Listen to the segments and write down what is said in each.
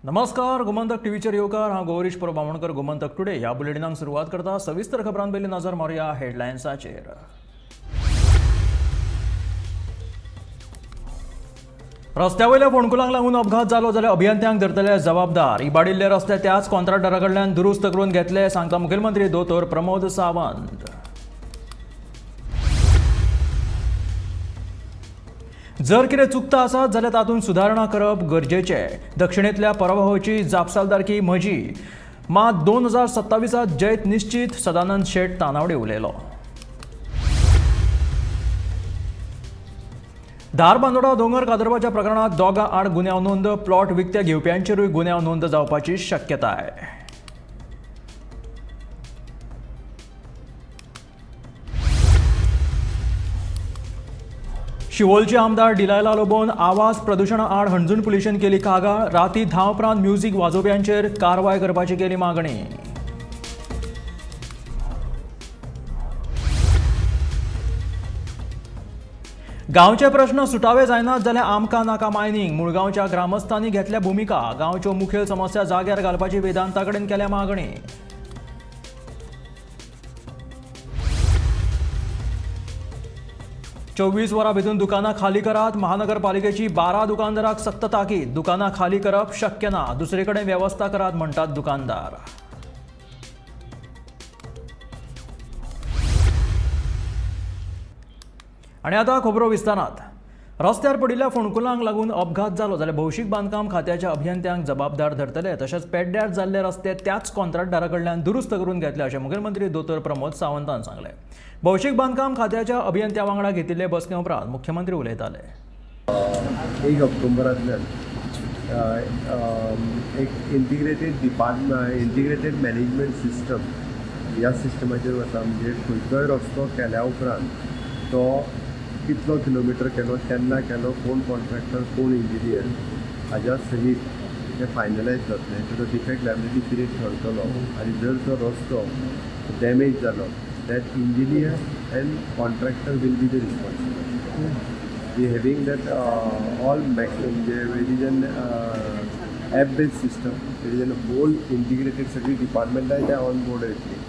नमस्कार, गोमंतक टीव्हीचेर येवकार. हांव गौरीश परब बामणकर. गोमंतक टुडे ह्या बुलेटिनाक सुरवात करता. सविस्तर खबरां पयलीं नजर मारुया हेडलायन्साचेर. रस्त्या वयल्या फोंडकुलांक लागून अपघात जालो जाल्यार अभियंत्यांक धरतले जबाबदार. इबाडिल्ले रस्ते त्याच कॉन्ट्रॅक्टरा कडल्यान दुरुस्त करून घेतले, सांगता मुखेलमंत्री दोतोर प्रमोद सावंत. जर कितें चुकता आसत जाल्यार तातूंत सुदारणा करप गरजेचें. दक्षिणेंतल्या पराभवाची जापसालदारकी म्हजी, मात 2027त जैत निश्चित, सदानंद शेट तानावडे उलयलो. धारबांदोडा दोंगर कादरपाच्या प्रकरणात दोगां आड गुन्यांव नोंद. प्लॉट विकते घेवप्यांचेरूय गुन्यांव नोंद जावपाची शक्यताय. शिवोलचे आमदार डिलायला लोबोन आवाज प्रदुशणा आड हणजूण पुलिशेन केली कागाळ. राती 10 उपरांत म्युझिक वाजोवप्यांचेर कारवाय करपाची केली मागणी. गांवचे प्रश्न सुटावे जायनात जाल्यार आमकां नाका मायनींग. मुळगांवच्या ग्रामस्थांनी घेतल्या भुमिका. गांवच्यो मुखेल समस्या जाग्यार घालपाची वेदांता कडेन केल्या मागणी. 24 वरां भितर दुकानां खाली करात. महानगरपालिकेची 12 दुकानदारांक सक्त ताकीद. दुकानां खाली करप शक्य ना, दुसरे कडेन वेवस्था करात म्हणटात दुकानदार. आनी आतां खबरो विस्तारात. रस्त्यार पडिल्ल्या फोंडकुलांक लागून अपघात जालो जाल्यार भौशीक बांदकाम खात्याच्या अभियंत्यांक जबाबदार धरतले. तशेंच पेड्ड्यार जाल्ले रस्ते त्याच कॉन्ट्रॅक्टदारा कडल्यान दुरुस्त करून घेतले, अशें मुखेलमंत्री दोतोर प्रमोद सावंतान सांगलें. भौशीक बांदकाम खात्याच्या अभियंत्या वांगडा घेतिल्ले बसके उपरांत मुख्यमंत्री उलयताले. 1 ऑक्टोबरांतल्यान एक integrated department, integrated management system ह्या सिस्टमाचेर वता. म्हणजे खंयचोय रस्तो केल्या उपरांत तो कितलो किलोमिटर केलो, केन्ना केलो, कोण कॉन्ट्रॅक्टर, कोण इंजिनियर, हाज्या सहीत तें फायनलायज जातलें. ताजो डिफेक्ट लायबिलिटी पिरियड ठरतलो आनी जर तो रस्तो डॅमेज जालो, that engineer and contractor will be the responsible. We having that all म्हणजे it is an app based system, it is an whole integrated. सगळीं डिपार्टमेंटां त्या ऑन बोर्ड येतली,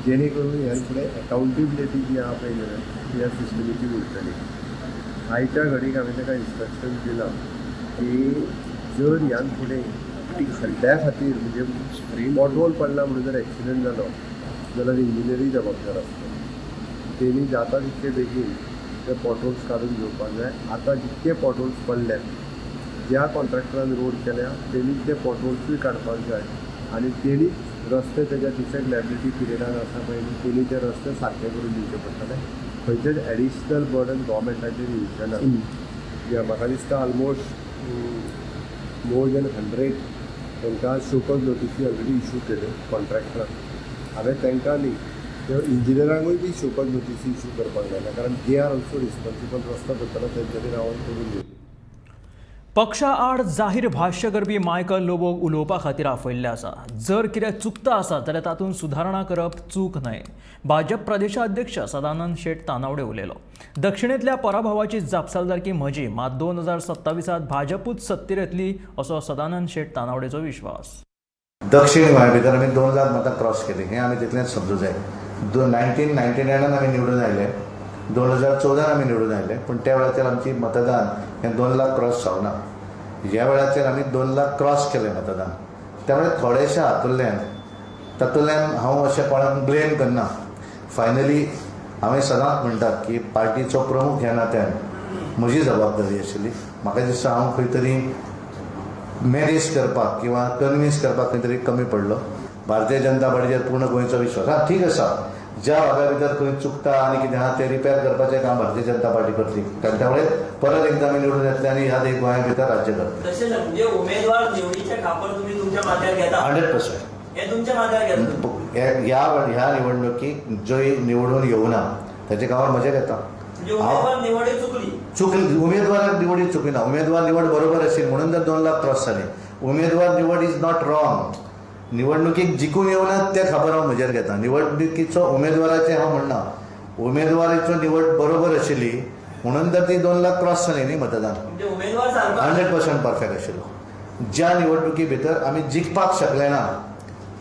जेणे करून ह्या फुडें अकाउंटेबिलिटी जी आहा पळय न्हू, ती ह्या सिस्टमीची उरतली. आयच्या घडीक हांवें ताका इन्स्ट्रक्शन दिलां की जर ह्यान फुडें खड्ड्या खातीर, म्हणजे पॉटहोल पडला म्हणून जर एक्सिडंट जालो जाल्यार इंजिनियरूय जबाबदार आसता. तेणी जाता तितके बेगीन ते पॉटहोल्स काडून घेवपाक जाय. आतां जितके पॉटहोल्स पडल्यात, ज्या कॉन्ट्रॅक्टरान रोड केल्या तेणीच ते पॉटहोल्सूय काडपाक जाय आनी तेणीच रस्ते तेज्या डिफेक्ट लायबिलिटी पिरियडान आसा पळय न्ही, तेणी ते रस्ते सारके करून दिवचे पडटले. खंयचेच एडिशनल बर्डन गोवोरमेंटाचेर येवचें ना. जे म्हाका दिसता ऑलमोस्ट मोर देन 100 तांकां शोकॉज नोटिसी ऑलरेडी इशू केल्यो कॉन्ट्रॅक्टराक. हांवें तांकां न्ही, त्यो इंजिनियरांकूय बी शोकॉज नोटिसी इशू करपाक जायना, कारण they are also responsible. रस्तो करतना तेंच्यांनी रावन करून दिवप. पक्षा आड जाहीर भाश्य करपी मायकल लोबोक उलोवपा खातीर आपयल्लें आसा. जर कितें चुकता आसत जाल्यार तातूंत सुदारणा करप चूक न्हय, भाजप प्रदेशाध्यक्ष सदानंद शेट तानावडे उलयलो. दक्षिणेंतल्या पराभवाची जापसालदारकी म्हजी, मात 2027त भाजपूच सत्तेर येतली, असो सदानंद शेट तानावडेचो विश्वास. दक्षिण गोंया भितर आमी 2 लाख मतां क्रॉस केली, हें आमी तितलेंच समजूं जाय. 1999नान आमी निवडून आयले, 2014न आमी निवडून आयले, पूण त्या वेळाचेर आमची मतदान हें 2 लाख क्रॉस जावना. ह्या वेळाचेर आमी 2 लाख क्रॉस केलें मतदान. त्यामुळे थोडेशा हातूंतल्यान, तातूंतल्यान हांव अशें कोणाक ब्लेम करना. फायनली हांवें सदांच म्हणटात की पार्टीचो प्रमुख ह्या नात्यान म्हजी जबाबदारी आशिल्ली. म्हाका दिसता हांव खंय तरी मॅनेज करपाक किंवा कन्विन्स करपाक खंय तरी कमी पडलो. भारतीय जनता पार्टीचेर पूर्ण गोंयचो विश्वास हा. ठीक आसा, ज्या भागा भितर खंय चुकता आनी कितें आहा तें रिपेर करपाचें काम भारतीय जनता पार्टी करतली, कारण त्यामुळे परत एकदा आमी निवडून येतले आनी ह्या एक गोंया भितर राज्य करतले. तशें म्हणजे उमेदवार निवडीचे खापर तुम्ही तुमच्या माथ्यार घेता? 100%. हे तुमच्या माथ्यार घेता तुम्ही? ह्या ह्या निवडणुकीक जंय निवडून येवना ताचें कामार म्हजें घेता. म्हणजे उमेदवार निवडी चुकली? चुकली, उमेदवाराक निवडी चुकी ना. उमेदवार निवड बरोबर आशिल्ली म्हणून तर 2 लाख क्रॉस जाले. उमेदवार निवड is not wrong. निवडणुकीक जिखून येवना तें खबर हांव म्हजेर घेता. निवडणुकीचो उमेदवाराचें हांव म्हणना. उमेदवाराचो निवड बरोबर आशिल्ली म्हणून तर ती 2 लाख क्रॉस जाली न्ही मतदान. म्हणजे उमेदवार सारको 100% परफेक्ट आशिल्लो. ज्या निवडणुकी भितर आमी जिखपाक शकले ना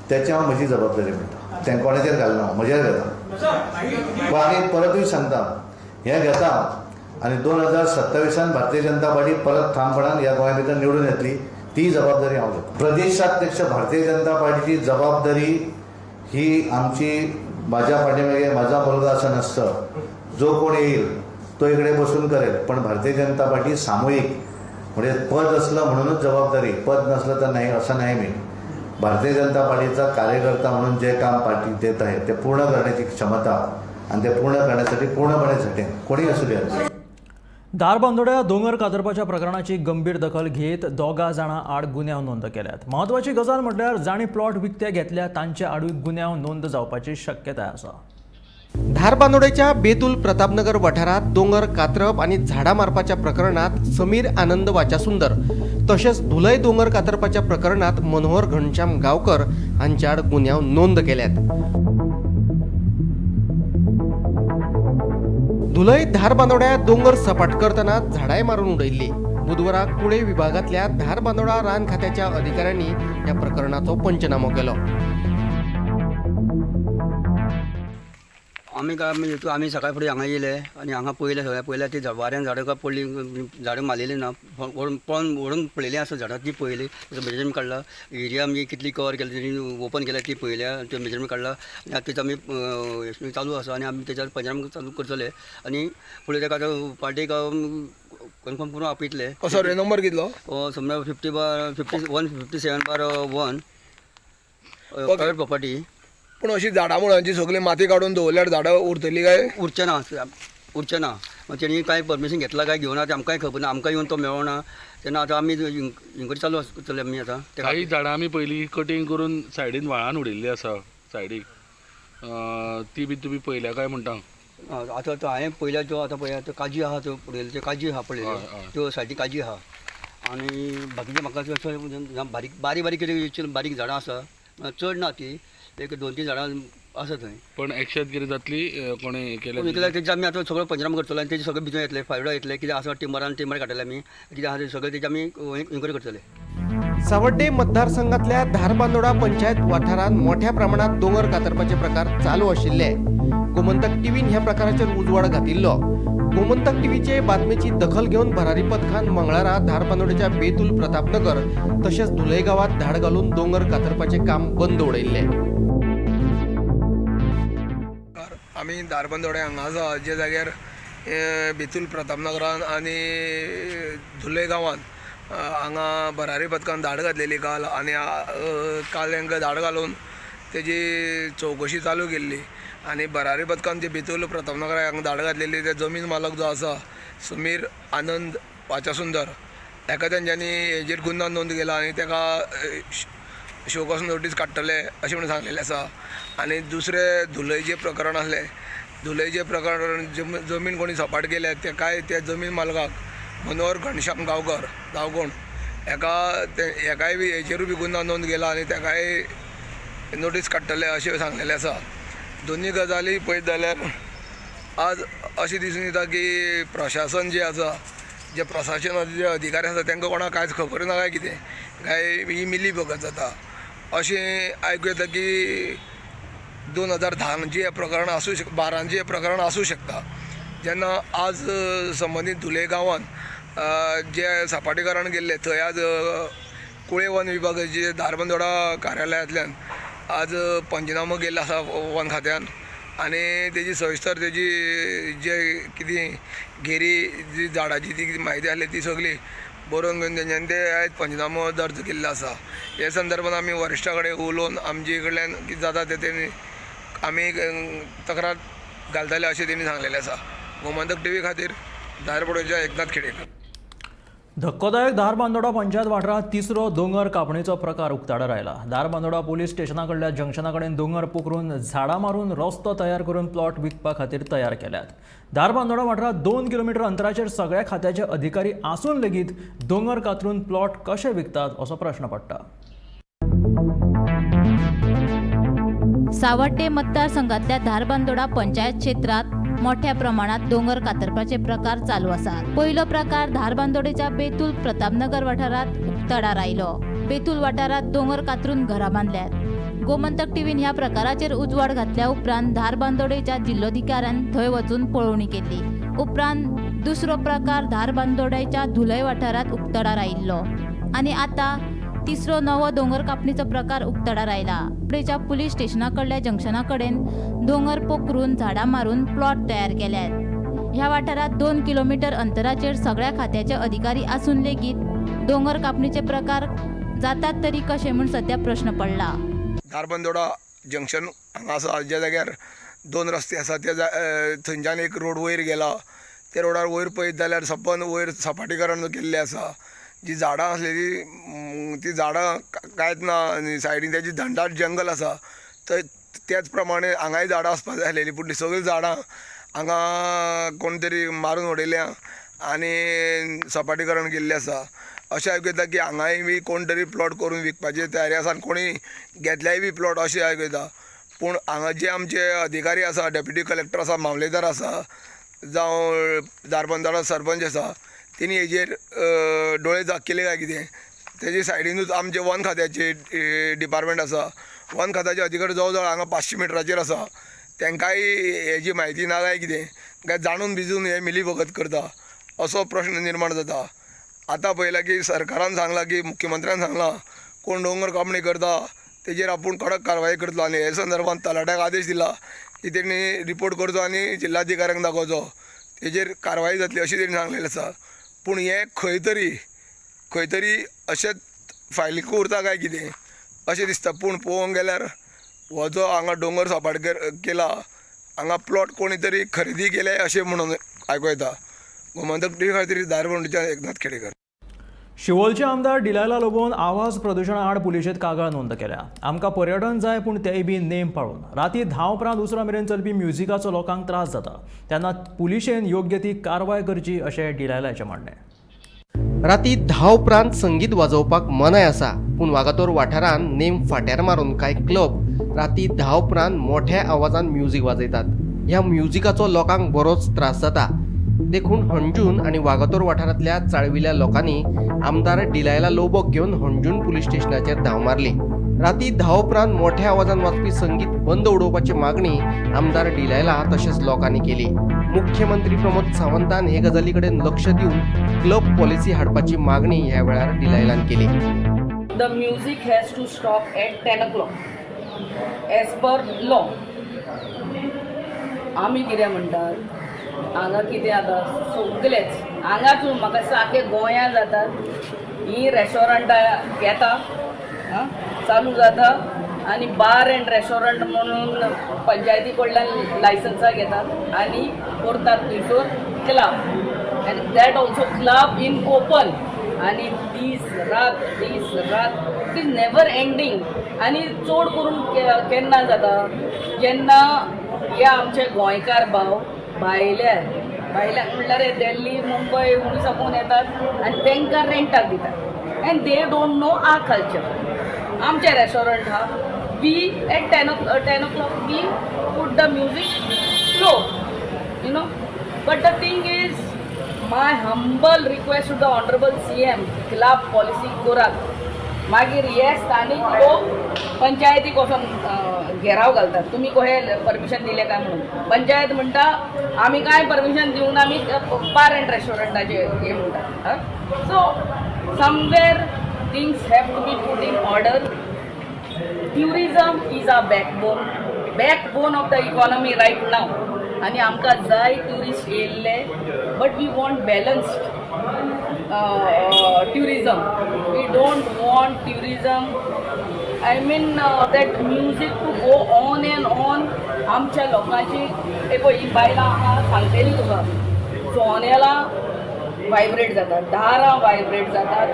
तेची हांव म्हजी जबाबदारी म्हणटा. तें कोणाचेर घालना, म्हजेर घेता. पण आनी परतूय सांगता, हें घेता आनी 2027 भारतीय जनता पार्टी परत ठामपणान ह्या गोंया भितर निवडून येतली, ती जबाबदारी हांव घेता. प्रदेशाध्यक्ष भारतीय जनता पार्टीची जबाबदारी ही आमची, माझ्या पाठीमागे माझा मुलगा असं नसतं. जो कोण येईल तो इकडे बसून करेल, पण भारतीय जनता पार्टी सामूहिक, म्हणजे पद असलं म्हणूनच जबाबदारी, पद नसलं तर नाही असं नाही. मी भारतीय जनता पार्टीचा कार्यकर्ता म्हणून जे काम पार्टी देत आहे ते पूर्ण करण्याची क्षमता आणि ते पूर्ण करण्यासाठी पूर्णपणे झटेन, कोणी असू द्या. धारबांदोड्या दोंगर कातरपाच्या प्रकरणाची गंभीर दखल घेत दोगा जाणां आड गुन्यांव नोंद केल्यात. म्हत्वाची गजाल म्हटल्यार जांणी प्लॉट विकते घेतल्या तांचे आडूय गुन्यांव नोंद जावपाची शक्यताय आसा. धारबांदोडेच्या बेतूल प्रतापनगर वाठारांत दोंगर कातरप आनी झाडां मारपाच्या प्रकरणांत समीर आनंद वाचासुंदर तशेंच धुलय दोंगर कातरपाच्या प्रकरणांत मनोहर घनश्याम गांवकर हांचे आड गुन्यांव नोंद केल्यात. धुलय धारबांदोड्या दोंगर सपाट करतना झाडांय मारून उडयल्ली. बुधवारा कुळे विभागांतल्या धारबांदोडा रान खात्याच्या अधिकाऱ्यांनी ह्या प्रकरणाचो पंचनामो केलो. आमी काय म्हणजे आमी सकाळ फुडें हांगा येयले आनी हांगा पळयलें, सगळें पळयल्यार ती वाऱ्यान झाडां काय पडली, झाडां मारलेली ना, व्हरून पळोवन व्हरून पळयली आसा झाडां, ती पळयली, तेजो मेजरमेंट काडला, एरिया आमची कितली कवर केली तेणी ओपन केल्या ती पळयल्या, त्यो मेजरमेंट काडला आनी आतां तेजो आमी चालू आसा आनी आमी तेजेर पंचनामा चालू करतले आनी फुडें तेका आतां पार्टीक कन्फर्म करून आपयतले. सर्वे नंबर कितलो? समजा 50/51, 57/1 प्रायवेट प्रॉपर्टी. पूण अशी झाडां मुळांची सगळी माती काडून दवरल्यार झाडां उरतली काय? उरचें ना, उरचें ना. तेणी कांय परमिशन घेतलां काय घेवना तें आमकांय खबर ना, आमकां येवन तो मेळना. तेन्ना आतां आमी इन्क्वायरी चालू आसतली आमी आतां. काही झाडां आमी पयलीं कटींग करून सायडीन व्हाळान उडयल्ली आसा सायडीक, ती बी तुमी पळयल्या काय म्हणटा? आतां तो हांवें पळयल्या त्यो, आतां पळया त्यो काजी आहा, त्यो पडयल्यो त्यो काजी आहा पडलेल्यो, त्यो सायडीक काजी आहा आनी बाकीचे म्हाका बारीक बारीक बारीक कितें बारीक झाडां आसा, चड ना ती, एक 2-3 झाडां आसा थंय. पण एक्शन कितें जातली कोणें केलें केल्यार तेजे आमी आतां सगळो पंचनामा करतले आनी तेजे सगळे भितर येतले, फायडो येतले, कितें आसा टिंबरान टिंबर काडटले आमी, कितें आसा तें सगळें तेजें आमी इन्क्वायरी करतले. सावड्डे मतदारसंघातल्या धारबांदोडा पंचायत वाठारांत मोठ्या प्रमाणात दोंगर कातरपाचे प्रकार चालू आशिल्ले. गोमंतक टीव्हीन ह्या प्रकाराचेर उजवाड घातिल्लो. गोमंतक टीव्हीचे बातमेची दखल घेवन भरारी पथकान मंगळारा धारबांदोडेच्या बेतूल प्रतापनगर तशेंच धुलय गांवांत धाड घालून दोंगर कातरपाचें काम बंद उडयल्लें. आमी धारबांदोडे हांगा आसा, जे जाग्यार बेतूल प्रतापनगरान आनी धुले गांवांत हांगा भरारी पथकान धाड घातलेली काल आनी काल तांकां धाड घालून तेजी चवकशी चालू केल्ली आनी भरारी पथकान जे बेतूल प्रतापनगराक हांगा धाड घातलेली ते जमीन मालक जो आसा समीर आनंद वाचासुंदर हेका तेंच्यांनी हेजेर गुन्यांव नोंद केला आनी तेका शोकॉज नोटीस काडटले अशें म्हणून सांगलेलें आसा. आनी दुसरें धुलयचें प्रकरण आसलें, धुलयचें प्रकरण जमीन कोणी सपाट केल्या तेकाय त्या जमीन मालकाक मनोहर घनश्याम गांवकर दावकोण हेका हेकाय बी हेचेरूय बी गुन्यांव नोंद केला आनी तेकाय नोटीस काडटले अशें सांगलेलें आसा. दोनूय गजाली पळयत जाल्यार आज अशें दिसून येता की प्रशासन जें आसा, जे प्रशासनाचे जे अधिकारी आसा तांकां कोणाक कांयच खबर ना काय कितें, काय ही मिली भगत जाता अशें आयकूं येता की 2010 हें प्रकरण आसूं शक 12 हें प्रकरण आसूं शकता. जेन्ना आज संबंदीत धुले गांवांत जे सपाटीकरण केल्लें थंय आज कुळे वन विभागाचे धारबांदोडा कार्यालयांतल्यान आज पंचनामो केल्लो आसा वन खात्यान आनी तेजी सविस्तर तेजी जे कितें घेरी जी झाडाची ती म्हायती आसली ती सगळी बरोवन घेवन तेंच्यांनी ते आयज पंचनामो दर्ज केल्लो आसा. हे संदर्भान आमी वरिश्ठा कडेन उलोवन आमचे कडल्यान कितें जाता तें तेणी आमी तक्रार घालतले अशें तेणी सांगलेलें आसा. गोमंतक टीव्ही खातीर धारबांदोडेच्या एकनाथ खेडेकर. धक्कोदायक धारबांदोडा पंचायत वाठारांत तिसरो दोंगर कापणीचो प्रकार उक्ताडार आयला. धारबांदोडा पोलीस स्टेशना कडल्या जंक्शना कडेन दोंगर पोखरून झाडां मारून रस्तो तयार करून प्लॉट विकपा खातीर तयार केल्यात. धारबांदोडा वाठारांत 2 किलोमिटर अंतराचेर सगळ्या खात्याचे अधिकारी आसून लेगीत दोंगर कातरून प्लॉट कशे विकतात असो प्रश्न पडटा. सावड्डे मतदारसंघातल्या धारबांदोडा पंचायत क्षेत्रात मोठ्या प्रमाणात दोंगर कातरपाचे प्रकार चालू आसात. पयलो प्रकार धारबांदोडेच्या बेतूल प्रतापनगर वाठारांत उक्ताडार आयलो. बेतूल वाठारांत दोंगर कातरून घरां बांदल्यात. गोमंतक टीव्हीन ह्या प्रकाराचेर उजवाड घातल्या उपरांत धारबांदोडेच्या जिल्लोधिकाऱ्यान थंय वचून पळोवणी केली. उपरांत दुसरो प्रकार धारबांदोडेच्या धुलय वाठारांत उक्ताडार आयिल्लो आनी आतां तिसरो नवो दोंगर कापणीचो प्रकार उक्ताडार आयला. बांदोडेच्या पुलीस स्टेशना कडल्या जंक्शना कडेन दोंगर पोखरून झाडां मारून प्लॉट तयार केल्यात. ह्या वाठारांत 2 किलोमीटर अंतराचेर सगळ्या खात्याचे अधिकारी आसून लेगीत दोंगर कापणीचे प्रकार जातात तरी कशें म्हूण सद्या प्रश्न पडला. धारबांदोडा जंक्शन हांगा आसा, ज्या जाग्यार 2 रस्ते आसा त्या थंयच्यान एक रोड वयर गेला. त्या रोडार वयर पळयत जाल्यार सपन वयर सपाटीकरण केल्लें आसा. जी झाडां आसलेली ती झाडां कांयच ना आनी सायडीन तेजी घनदाट जंगल आसा. तर त्याच प्रमाणे हांगाय झाडां आसपाक जाय आसलेली, पूण ती सगळीं झाडां हांगा कोण तरी मारून उडयल्या आनी सपाटीकरण केल्लें आसा. अशें आयकता की हांगाय बी कोण तरी प्लॉट करून विकपाची तयारी आसा आनी कोणी घेतल्याय बी प्लॉट अशें आयकता. पूण हांगा जे आमचे अधिकारी आसा, डेप्युटी कलेक्टर आसा, मामलेदार आसा, जावं धारबांदोडा सरपंच आसा, तेणी हेजेर दोळे झाक केले काय कितें. तेजे सायडीनूच आमचे वन खात्याचे डिपार्टमेंट आसा. वन खात्याचे अधिकारी जवळ जवळ हांगा 500 मिटराचेर आसा. तेंकांय हेजी म्हायती ना काय कितें, काय जाणून बिजून हे मिली भगत करता असो प्रश्न निर्माण जाता. आतां पळयलां की सरकारान सांगलां की मुख्यमंत्र्यान सांगलां कोण दोंगर कापणी करता तेजेर आपूण कडक कारवाई करतलो आनी हे संदर्भात तलाट्याक आदेश दिला की तेणी रिपोर्ट करचो आनी जिल्हाधिकाऱ्यांक दाखोवचो, तेजेर कारवाई जातली अशें तेणी सांगलेलें आसा. पूण हें खंय तरी अशेंच फायलीक उरता काय कितें अशें दिसता. पूण पळोवंक गेल्यार हो जो हांगा दोंगर सपाट केला हांगा प्लॉट कोणी तरी खरेदी केले अशें म्हणून आयकूं येता. गोमंतक टीव्ही खातीर धारबांदोडेच्यान एकनाथ खेडेकर. शिवोलचे आमदार डिलायला लोबोन आवाज प्रदुशणा आड पुलिशेंत कागाळ नोंद केल्या. आमकां पर्यटन जाय पूण तेय बी नेम पाळून. राती 10 उपरांत उसरां मेरेन चलपी म्युजिकाचो लोकांक त्रास जाता, तेन्ना पुलिशेन योग्य ती कारवाय करची अशें डिलायलाचें म्हणणें. राती 10 उपरांत संगीत वाजोवपाक मनाय आसा, पूण वागातोर वाठारांत नेम फाट्यार मारून कांय क्लब राती 10 उपरांत मोठ्या आवाजान म्युजीक वाजयतात. ह्या म्युजिकाचो लोकांक बरोच त्रास जाता. देखून हणजून आनी वागातोर वाठारांतल्या चाळविल्या लोकांनी आमदार डिलायला लोबोक घेवन हणजून पुलीस स्टेशनाचेर धांव मारली. राती 10 उपरांत मोठ्या आवाजान वाजपी संगीत बंद उडोवपाची मागणी आमदार डिलायला तशेंच लोकांनी केली. मुख्यमंत्री प्रमोद सावंतान हे गजाली कडेन लक्ष दिवन क्लब पॉलिसी हाडपाची मागणी ह्या वेळार डिलायलान केली. The music has to stop at 10 o'clock as per law. आमी कितें म्हणटात हांगा कितें आतां सगलेच हांगाच म्हाका दिसता आख्खे गोंयांत जातात हीं रेस्टॉरंटां येता चालू जाता आनी बार एंड रेस्टॉरंट म्हणून पंचायती कडल्यान लायसन्सां घेतात आनी करतात थंयसर club, and that also club in open आनी दीस रात it is never ending. आनी चड करून केन्ना जाता जेन्ना हे आमचे गोंयकार भाव भायल्या म्हणल्यार दिल्ली मुंबय म्हणून साकून येतात आनी तांकां रेंटाक दितात and they don't know our culture. आमचें रेस्टॉरंट आहा, we at 10 o'clock we put the music slow, you know. But the thing is, my humble request to the honourable CM, club policy करात. मागीर हे स्थानीक लोक पंचायतीक वचोन घेराव घालतात, तुमी कशें परमिशन दिलें काय म्हणून. पंचायत म्हणटा आमी कांय परमिशन दिवंक ना, आमी बार एंड रेस्टॉरंटाचे हे म्हणटात. So somewhere things have to be put in order. Tourism is a backbone of the economy right now. आनी आमकां जाय ट्युरिस्ट येयल्ले, but we want balanced tourism. We don't want tourism, I mean that music to go on and on. आमच्या लोकांची हे पळय ही बायलां आहा सांगतली तुका, जोनेलां वायब्रेट जातात, दारां वायब्रेट जातात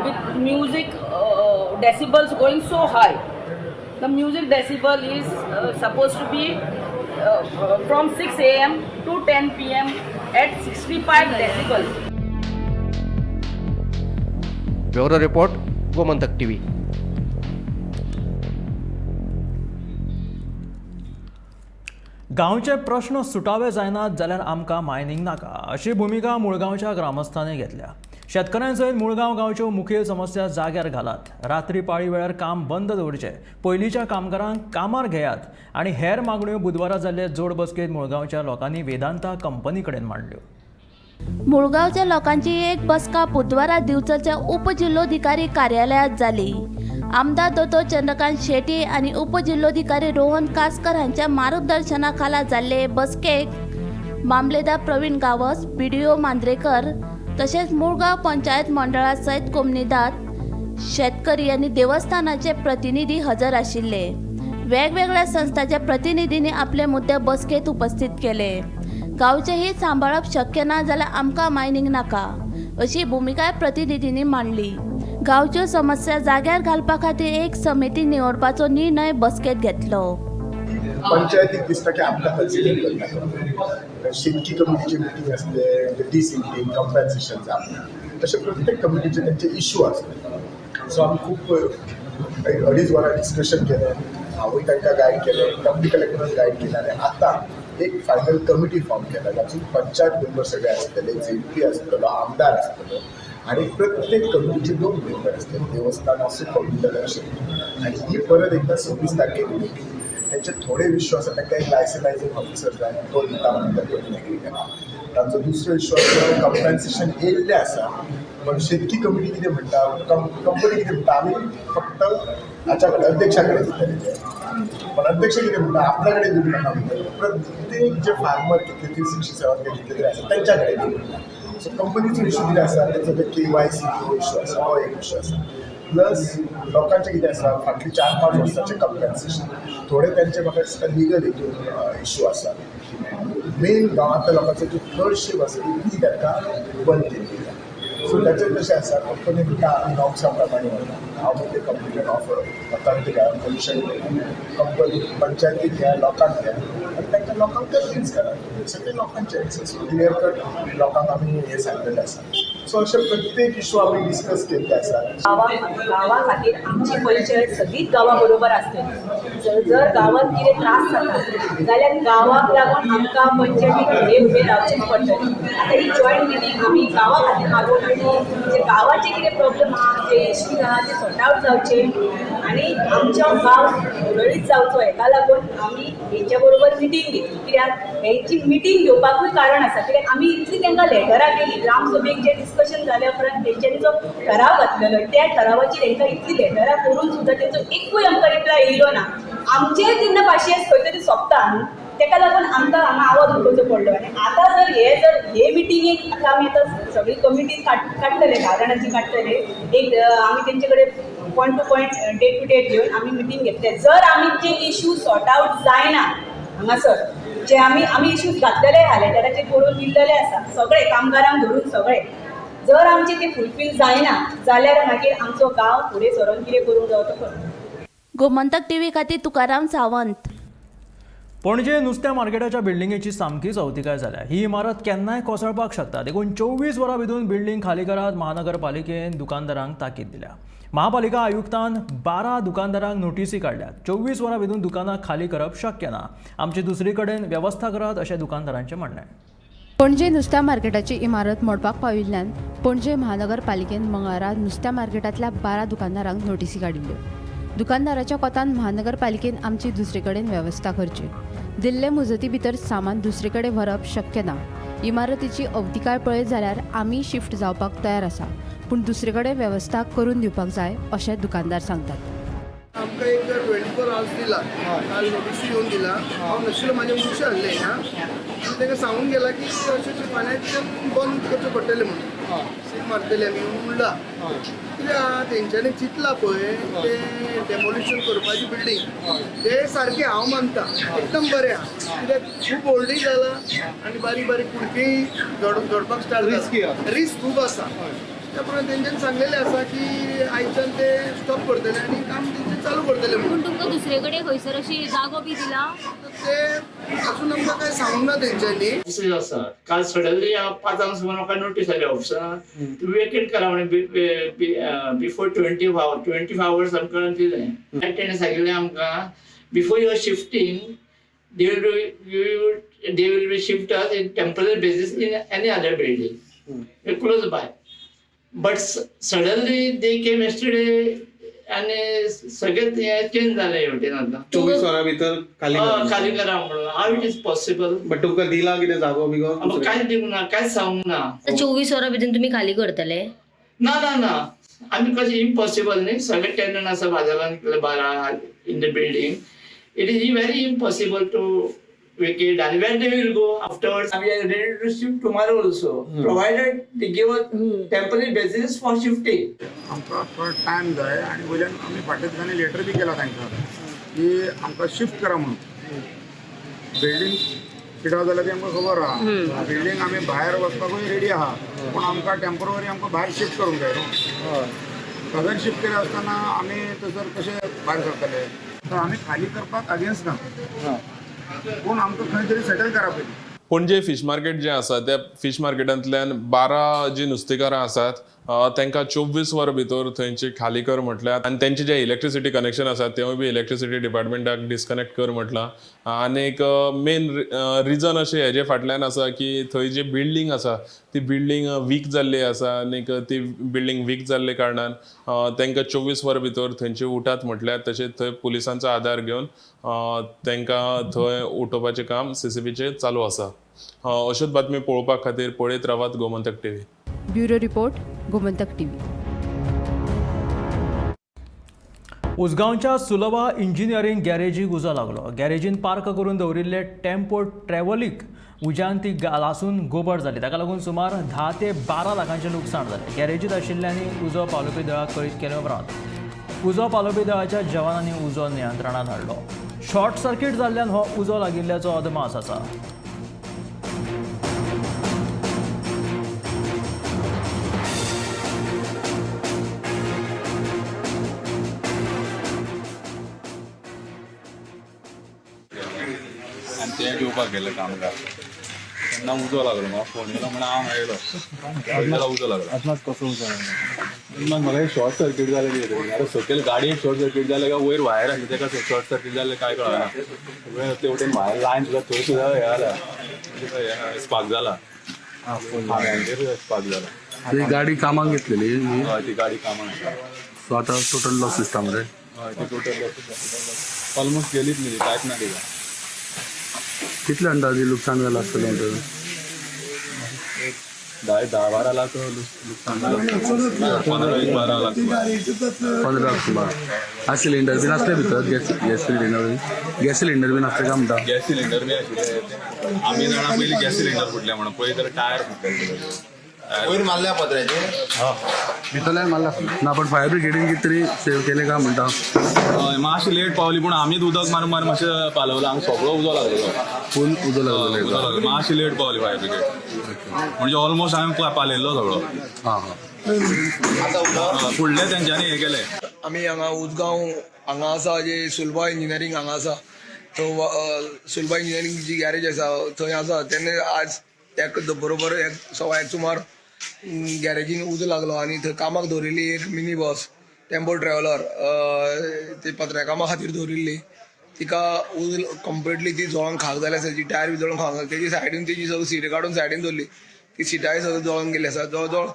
with music decibels going so high. The music decibel is suppose to be from 6 AM to 10 PM at 65 decibel. Bureau report, Gomantak TV. गांवचे प्रश्न सुटावे जायनात जाल्यार आमकां मायनींग नाका अशी भुमिका मुळगांवच्या ग्रामस्थांनी घेतल्या. शेतकऱ्यां सयत मुळगांव गांवच्यो मुखेल समस्या जाग्यार घालात, रात्री पाळी वेळार काम बंद दवरचें, पयलींच्या कामगारांक कामार घेयात आनी हेर मागण्यो बुधवारा जाल्ले जोड बसकेंत मुळगांवच्या लोकांनी वेदांता कंपनी कडेन मांडल्यो. मुळगांवच्या लोकांची एक बसका बुधवारा दिवचलच्या उपजिल्होधिकारी कार्यालयात जाली. आमदार दोतोर चंद्रकांत शेट्ये आनी उपजिल्होधिकारी रोहन कासकर हांच्या मार्गदर्शनाखाला जाल्ले बसकेक मामलेदार प्रवीण गावस, BDO Mandrekar तशेंच मुळगांव पंचायत मंडळा सयत कोमनिदाद, शेतकरी आनी देवस्थानाचे प्रतिनिधी हजर आशिल्ले. वेगवेगळ्या संस्थांच्या प्रतिनिधींनी आपले मुद्दे बसकेत उपस्थित केले. गांवचें हित सांबाळप शक्य ना जाल्यार आमकां मायनींग नाका अशी भुमिकाय प्रतिनिधींनी मांडली. गांवच्यो समस्या जाग्यार घालपा खातीर एक समिती निवडपाचो निर्णय बसकेत घेतलो. पंचायतीक दिसता की आमकां कन्सिडर करता, शेतकी कमिटीचे मिटींग आसले, डिसिल्टींग, कंपेन्सेशन जावं, तशें प्रत्येक कमिटीचे तेंचे इशू आसले. सो आमी खूब 2.5 वरां डिस्कशन केलें, हांवूय तांकां गायड केलें, कंपनी कलेक्टरान गायड केलें आनी आतां एक फायनल कमिटी फॉर्म केला जातूंत पंचायत मेंबर सगळे आसतले, झेडपी आसतलो, आमदार आसतलो आनी प्रत्येक कमिटीचे 2 मेंबर आसतले, देवस्थान आसूं, कम्युनल आसूं. आनी ही परत एकदां 26 तारखेक मिटींग. तेंचे थोडे इश्यू आसा, तांकां एक लायसनायझींग ऑफिसर जाय, तो दिता म्हणटा पयलीं एग्री केला. तांचो दुसरो इश्यू आसा कंपेन्सेशन येयल्लें आसा, पण शेतकी कमिटी कितें म्हणटा, कंपनी कितें म्हणटा, आमी फक्त हाच्या कडेन अध्यक्षा कडेन दितले ते, पण अध्यक्ष कितें म्हणटा आपल्या कडेन दिवंक नाका म्हणटा. प्रत्येक जे फार्मर कितले 367 कितले तरी आसा तेंच्या कडेन दिवंक म्हणटा. सो कंपनीचो इश्यू कितें आसा, तेचो ते KYC issue आसा, हो एक इश्यू आसा. प्लस लोकांचें कितें आसा, फाटलीं 4-5 वर्सांचें कंपेन्सेशन, थोडे तेंचे म्हाका दिसता लिगल हितून इश्यू आसा. मेन गांवांतल्या लोकांचो जी फ्लडशीप आसा ती तांकां बंद केल्ली आसा. सो ताचेर कशें आसा, कंपनी म्हणटा आमी नॉर्म्सा प्रमाणे वता, हांव म्हणजे कंप्लिटेड ऑफर ऑथॉरिटी घ्या, पोल्युशन कंपनी पंचायतीक घ्या, लोकांक घ्या आनी तांकां लोकांक कन्विन्स करा. सगळे लोकांचे क्लियर कट लोकांक आमी हें सांगलेलें आसा. सो अशें प्रत्येक इशू आमी डिस्कस केल्ले आसा. गांवा खातीर आमची पंचायत सगळीच गांवा बरोबर आसतली. जर गांवांत कितें त्रास जाता जाल्यार गांवाक लागून आमकां पंचायतीक फुडें उबें रावचेंच पडटलें. आतां ही जॉयंट मिटींग आमी गांवा खातीर मागोवप जे गांवाचे कितें प्रॉब्लम आहा, जे इश्यूज आहा ते सॉर्ट आवट जावचे आनी आमचो गांव सुरळीत जावचो हेका लागून आमी हेंच्या बरोबर मिटींग घेतली. कित्याक हेंची मिटींग घेवपाकूय कारण आसा, कित्याक आमी इतली तांकां लेटरां केली, ग्रामसभेक जे डिस्कशन जाल्या उपरांत तेंच्यांनी जो ठराव घातलेलो त्या ठरावाचेर तांकां इतली लेटरां करून सुद्दां तेंचो एकूय आमकां रिप्लाय येयलो ना. आमचेय तेन्ना पाशियेंस खंय तरी सोंपता न्हू, तेका लागून आमकां हांगा आवाज उठोवचो पडलो. आनी आतां जर हे मिटिंगेक आतां आमी आतां सगळी कमिटी काडटले, 10 जाणांची काडटले, एक आमी तेंचे कडेन point to point, date to date घेवन आमी मिटींग घेतले. जर आमी जे इश्यू सॉर्ट आवट जायना हांगासर, जे आमी इश्यूज घातलेले आहा, लेटराचेर बरोवन दिल्लेले आसा सगळे कामगारांक धरून सगळे, जर आमचे ते फुलफील जायना जाल्यार मागीर आमचो गांव फुडें सरोन कितें करूंक जावो तो करतलो. गोमंतक टीव्ही खातीर तुकाराम सावंत. पणजे नुस्त्या मार्केटाच्या बिल्डिंगेची सामकीच अवतिकाय जाल्या. ही इमारत केन्नाय कोसळपाक शकता, देखून 24 वरां भितर बिल्डिंग खाली करात महानगरपालिकेन दुकानदारांक ताकीद दिल्या. महापालिका आयुक्तान 12 दुकानदारांक नोटीसी काडल्यात. 24 वरां भितर दुकानां खाली करप शक्य ना, आमची दुसरी कडेन वेवस्था करात अशें दुकानदारांचें म्हणणें. पणजे नुस्त्या मार्केटाची इमारत मोडपाक पाविल्ल्यान पणजे महानगरपालिकेन मंगळारा नुस्त्या मार्केटांतल्या 12 दुकानदारांक नोटीसी काडिल्ल्यो. दुकानदाराच्या कोतान महानगरपालिकेन आमची दुसरे कडेन वेवस्था करची, दिल्ले मुजती भितर सामान दुसरे कडेन व्हरप शक्य ना. इमारतीची अवतिकाय पळयत जाल्यार आमी शिफ्ट जावपाक तयार आसा, पूण दुसरे कडेन वेवस्था करून दिवपाक जाय अशें दुकानदार सांगतात. आमकां एक 24 आवर्स दिला, काल नोटीस येवन दिला. हांव नाशिल्लो, म्हाजे मनशां आहले हिंगा, तांकां सांगून गेला की अशें अशें फाल्यां बंद करचें पडटलें म्हणून, सील मारतले आमी म्हणला. कित्याक तेंच्यांनी चिंतलां पळय तें डेमोलिशन करपाची बिल्डींग, तें सारकें हांव मानता एकदम बरें आहा. कित्याक खूब व्हडली जालां आनी बारीक बारीक कुडकेय जोडपाक स्टार्ट, रिस्क खूब आसा. त्या प्रमाणे तेंच्यांनी सांगलेलें आसा की आयच्यान ते स्टॉप करतले आनी काम तेंचें चालू करतले म्हणून. पूण तुमकां दुसरे कडेन खंयसर अशी जागो बी दिला ते अजून आमकां कांय सांगूंक ना तेंच्यांनी. आसा काल सडनली 5 सुमार म्हाका नोटीस आयली ऑफिसान, तुमी वेकेट करा म्हणून बिफोर 25 आवर्स आमकां दिलें. तेणें सांगिल्लें आमकां before your shifting They will be shift us in temporary basis in any other building close by. But suddenly they came yesterday आनी सगळें हें चेंज जालें हेवटेन आतां. 24 वरां भितर खाली खाली करा म्हणून. How it is possible? But तुमकां दिला कितें जागो बिगो? कांयच दिवंक ना, कांयच सांगूंक ना. 24 वरां भितर तुमी खाली करतले? ना ना ना, आमी कशें इम्पॉसिबल न्ही, सगळे टेनंट आसा बाजारान 12 in the building. It is very impossible to vacate, and where they will go afterwards. We are ready to shift tomorrow also, provided they give us temporary basis for shifting. आमकां थोडो time जाय आनी वयल्यान आमी फाटल्या दिसांनी letter बी केला तांकां की आमकां शिफ्ट करा म्हणून. बिल्डींग कितें जाल्यार ती आमकां खबर आहा, बिल्डींग आमी भायर वचपाकूय रेडी आहा, पूण आमकां टेम्पररी आमकां भायर शिफ्ट करूंक जाय न्हू. सगळें शिफ्ट केलें आसतना आमी थंयसर कशें भायर सरतले? तर आमी खाली करपाक अगेन्स्ट ना, पूण आमकां खंय तरी सेटल करा पयलीं. पणजे फीश मार्केट जें आसा त्या फीश मार्केटांतल्यान 12 जी नुस्तेकारां आसात तांकां 24 वरां भितर थंयची खाली कर म्हटल्यार आनी तेंचे जे इलेक्ट्रिसिटी कनेक्शन आसा तेवूय बी इलेक्ट्रिसिटी डिपार्टमेंटाक डिस्कनेक्ट कर म्हटलां. आनी एक मेन रिजन अशें हेजे फाटल्यान आसा की थंय जी बिल्डींग आसा ती बिल्डींग वीक जाल्ली आसा आनीक ती बिल्डींग वीक जाल्ले कारणान तांकां 24 वरां भितर थंयची उठात म्हटल्यार, तशेंच थंय पुलिसांचो आदार घेवन तांकां थंय उठोवपाचें काम सीसीबीचें चालू आसा. अश्योच बातमी पळोवपा खातीर पळयत रावात Gomantak TV. Bureau report, Gomantak TV. उसगांवच्या सुलभा इंजिनियरींग गॅरेजीक उजो लागलो. गॅरेजीन पार्क करून दवरिल्ले टेम्पो ट्रॅव्हलीक उज्यान ती लासून गोबर जाली. ताका लागून सुमार 10 ते 12 लाखांचें लुकसाण जालें. गॅरेजीत आशिल्ल्यांनी उजो पालोवपी दळाक कळीत केले उपरांत उजो पालोवपी दळाच्या जवानांनी उजो नियंत्रणांत हाडलो. शॉर्ट सर्किट जाल्ल्यान हो उजो लागिल्ल्याचो अदमास आसा. ते घेवपाक गेले कामगार तेन्ना उजो लागलो. म्हाका फोन येयलो म्हणून हांव आयलो, जाल्यार उजो लागलो. अदमास कसो उजो लागलो? म्हाका एक शॉर्ट सर्कीट जालें कितें तरी. आतां सकयल गाडयेक शॉर्ट सर्कीट जालें काय वयर वायर आसली ताका शॉर्ट सर्कीट जालें काय कळना. ते वटेन वायर लायन सुद्दां थंय सुद्दां हें जाला, स्पार्क जाला, खांब्यांचेर स्पार्क जाला. ती गाडी कामाक घेतलेली? हय, ती गाडी कामाक. सो आतां टोटल लॉस दिसता मरे? हय, ती टोटल लॉस ऑलमोस्ट गेलीच न्ही, कांयच ना तिका. कितले अंदाजे लुकसाण जालां आसतलें म्हणटा? 10-12 लाख लुकसाण जालां. 15-12 लाख. 15 लाख सुमार. आ सिलिंडर बीन आसले भितर? गॅस सिलिंडर, गॅस सिलिंडर बीन आसले काय म्हणटा? गॅस सिलिंडर बी आशिल्ले. आमी जाणा पयलीं गॅस सिलिंडर फुटले म्हणून, पळय तर टायर फुटले. वयर मारल्या पत्र्याचेर भितरल्यान मारला ना, पण फायर ब्रिगेडीन कितें तरी सेव केलें काय म्हणटा? हय, मातशी लेट पावली, पूण आमीच उदक मारून मारून मातशें पालवलां. हांगा सगळो उजो लागलेलो, फूल उजो लागलेलो. उजो लागलो. मातशी लेट पावली फायर ब्रिगेड, म्हणजे ऑलमोस्ट हांवें पालयल्लो सगळो. हां हां, फुडले तेंच्यांनी हें केलें. आमी हांगा उसगांव हांगा आसा, जे सुलभा इंजिनियरींग हांगा आसा, थंय सुलभा इंजिनियरींग जी गॅरेज आसा थंय आसा. तेन्ना आज एक बरोबर 1:15 सुमार गॅरेजीन उजो लागलो आनी थंय कामाक दवरिल्ली एक मिनी बस टेम्पो ट्रॅव्हलर ती पत्र्या कामा खातीर दवरिल्ली, तिका उजो कंप्लिटली ती जळोन खाक जाली आसा. ती टायर बी जळोन खाक जाली. तेजी सायडीन तेजी सगळी सीट काडून सायडीन दवरली, ती सिटांय सगळी जळोन गेली आसा. जवळ जवळ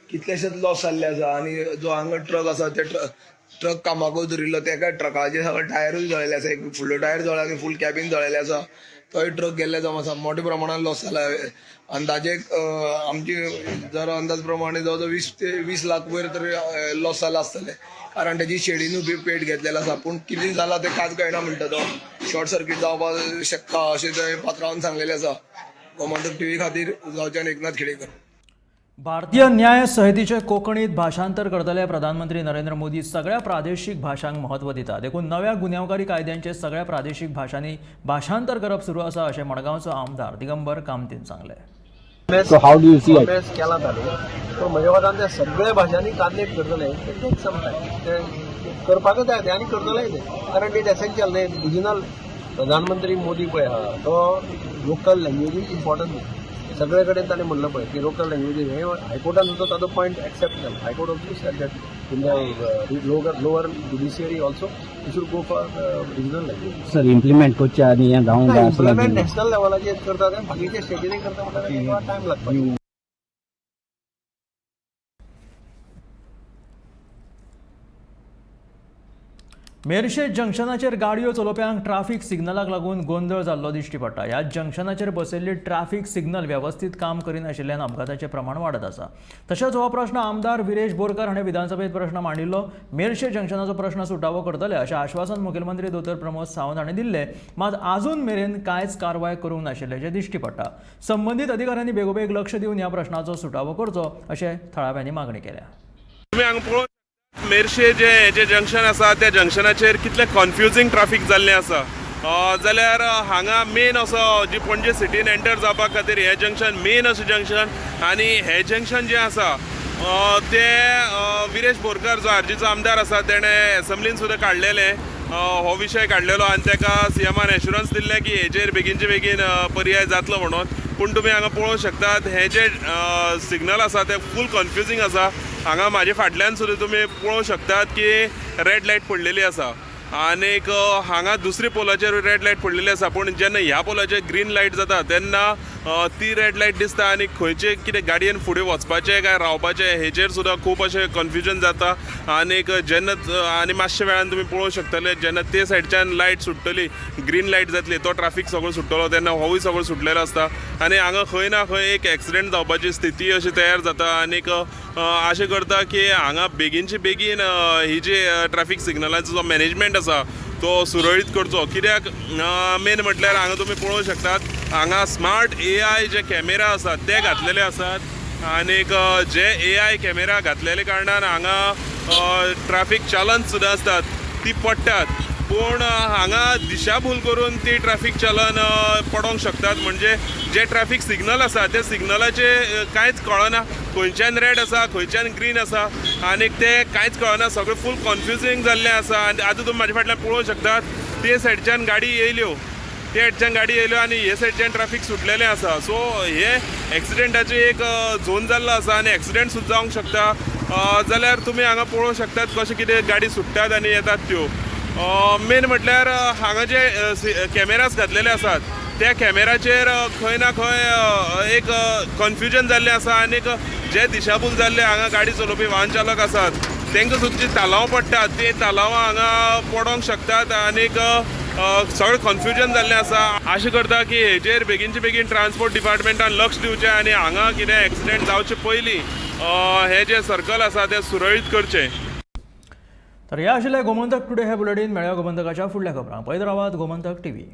कितलेशेच लॉस जाल्ले आसा. आनी जो हांगा ट्रक आसा ते ट्रक कामाकूय दवरिल्लो, तेका ट्रकाचे सगळे टायरूय जळिल्ले आसा. एक फुडलो टायर जळ्ळा आनी फूल कॅबीन जळिल्लें आसा. तोय ट्रक गेल्ले जावन आसा. मोठ्या प्रमाणान लॉस जाला. अंदाजे आमची जर अंदाज प्रमाणे जवळ जवळ 20 ते 20 लाख वयर तरी लॉस जाला आसतले, कारण तेजी शेडीनूय बी पेट घेतलेलो आसा. पूण कितें जाला तें कांयच कळना म्हणटा. तो शॉर्ट सर्कीट जावपाक शकता अशें ते पात्रांवान सांगलेलें आसा. गोमंतक टीव्ही खातीर उसगांवच्यान एकनाथ खेडेकर. भारतीय न्याय संहितेचें कोंकणीत भाशांतर करतले प्रधानमंत्री नरेंद्र मोदी सगळ्या प्रादेशीक भाशांक म्हत्व दिता, देखून नव्या गुन्यांवकारी कायद्यांचें सगळ्या प्रादेशीक भाशांनी भाशांतर करप सुरू आसा अशें मडगांवचो आमदार दिगंबर कामतीन सांगलें. So how do you see it? अभ्यास केला ताणें, पूण म्हज्या मतान त्या सगळ्या भाशांनी ट्रान्सलेट करतले ते टेक सम टायम, ते करपाकच जाय ते आनी करतलेय ते, कारण it essential न्ही. रिजनल प्रधानमंत्री मोदी पळय आहा तो लोकल लँग्वेजीक इम्पॉर्टन्स दिता. सगळे कडेन ताणें म्हणलं पळय की लोकल लँग्वेजीस हे हायकोर्टान सुद्दां ताजो पॉयंट एक्सेप्ट केला. High court also said that in the lower judiciary also you should go for regional language. Sir, implement करचे आनी हें जावंक जाय असो इम्प्लिमेंट नॅशनल लेवलाचेर करता तें, बाकीचे स्टेटींनी करता म्हणल्यार टायम लागता. मेरशे जंक्शनाचेर गाडयो चलोवप्यांक ट्राफीक सिग्नलाक लागून गोंदळ जाल्लो दिश्टी पडटा. ह्या जंक्शनाचेर बसयल्ली ट्राफीक सिग्नल वेवस्थीत काम करिनाशिल्ल्यान अपघाताचें प्रमाण वाडत आसा. तशेंच हो प्रश्न आमदार विरेश बोरकार हाणें विधानसभेंत प्रश्न मांडिल्लो. मेरशे जंक्शनाचो प्रश्न सुटावो करतले अशें आश्वासन मुखेलमंत्री दोतोर प्रमोद सावंत हाणें दिल्लें, मात आजून मेरेन कांयच कारवाय करूंक नाशिल्ल्याचें दिश्टी पडटा. संबंदीत अधिकाऱ्यांनी बेगोबेग लक्ष दिवन ह्या प्रश्नाचो सुटावो करचो अशें थळाव्यांनी मागणी केल्या. मेरशे जे जे जंक्शन आसा त्या जंक्शनाचेर कितलें कन्फ्युजींग ट्राफीक जाल्लें आसा जाल्यार हांगा मेन असो जी पणजे सिटीन एंटर जावपा खातीर हें जंक्शन मेन अशें जंक्शन आनी हें जंक्शन जें आसा तें विरेश बोरकर जो आरजीचो आमदार आसा तेणें एसेंब्लीन सुद्दां काडलेलें हो विशय काडलेलो आनी ताका सीएमान एश्युरन्स दिल्लें की हेजेर बेगीनचे बेगीन पर्याय जातलो म्हणून. पूण तुमी हांगा पळोवंक शकतात हें जें सिग्नल आसा तें फूल कन्फ्युजींग आसा. हांगा म्हाजे फाटल्यान सुद्दां तुमी पळोवंक शकतात की रेड लायट पडलेली आसा आनीक हांगा दुसरी पोलाचेर रेड लायट पडलेली आसा, पूण जेन्ना ह्या पोलाचेर ग्रीन लायट जाता तेन्ना ती रेड लायट दिसता आनी खंयचे कितें गाडयेन फुडें वचपाचें काय रावपाचें हेचेर सुद्दां खूब अशें कन्फ्युजन जाता. आनीक जेन्ना आनी मातशे वेळान तुमी पळोवंक शकतले जेन्ना ते सायडच्यान लायट सुट्टली, ग्रीन लायट जातली, तो ट्राफीक सगळो सुट्टलो तेन्ना होवूय सगळो सुटलेलो आसता आनी हांगा खंय ना खंय एक एक्सिडेंट जावपाची स्थिती अशी तयार जाता. आनीक अशें करता की हांगा बेगीनचे बेगीन ही जी ट्राफीक सिग्नलाचो जो मॅनेजमेंट आसा तो सुरळीत करचो. कित्याक मेन म्हटल्यार हांगा तुमी पळोवंक शकतात हांगा स्मार्ट AI जे कॅमेरा आसात ते घातलेले आसात आनीक जे AI camera घातलेले कारणान हांगा ट्राफीक चालन सुद्दां आसतात ती पडटात, पूण हांगा दिशाभूल करून ती ट्राफीक चालन पडोंक शकतात. म्हणजे जे ट्राफीक सिग्नल आसा ते सिग्नलाचे कांयच कळना, खंयच्यान रेड आसा खंयच्यान ग्रीन आसा आनीक ते कांयच कळना, सगळें फूल कन्फ्युजींग जाल्लें आसा. आनी आतां तुमी म्हाजे फाटल्यान पळोवंक शकतात ते सायडच्यान गाडी येयल्यो, ते सायडच्यान गाडी येयल्यो आनी हे सायडच्यान ट्राफीक सुटलेलें आसा. सो हे एक्सिडेंटाचें एक झोन जाल्लो आसा आनी एक्सिडेंट सुद्दां जावंक शकता. जाल्यार तुमी हांगा पळोवंक शकतात कशें कितें गाडी सुट्टात आनी येतात त्यो. मेन म्हटल्यार हांगा जे कॅमेरास घातलेले आसात त्या कॅमेराचेर खंय ना खंय एक कन्फ्युजन जाल्लें आसा आनीक जे दिशाभूल जाल्ले हांगा गाडी चलोवपी वाहन चालक आसात तांकां सुद्दां जी तालांव पडटात ती तालांवां हांगा पडोंक शकतात आनीक सगळें कन्फ्युजन जाल्लें आसा. अशें करता की हेजेर बेगीनचे बेगीन ट्रान्सपोर्ट डिपार्टमेंटान लक्ष दिवचें आनी हांगा कितें एक्सिडेंट जावचे पयलीं हें जें सर्कल आसा तें सुरळीत करचें. तर ह्या आशिल्लें गोमंतक टुडे हे बुलेटीन. मेळया गोमंतकाच्या फुडल्या खबरांक. पळयत रावात गोमंतक टीव्ही.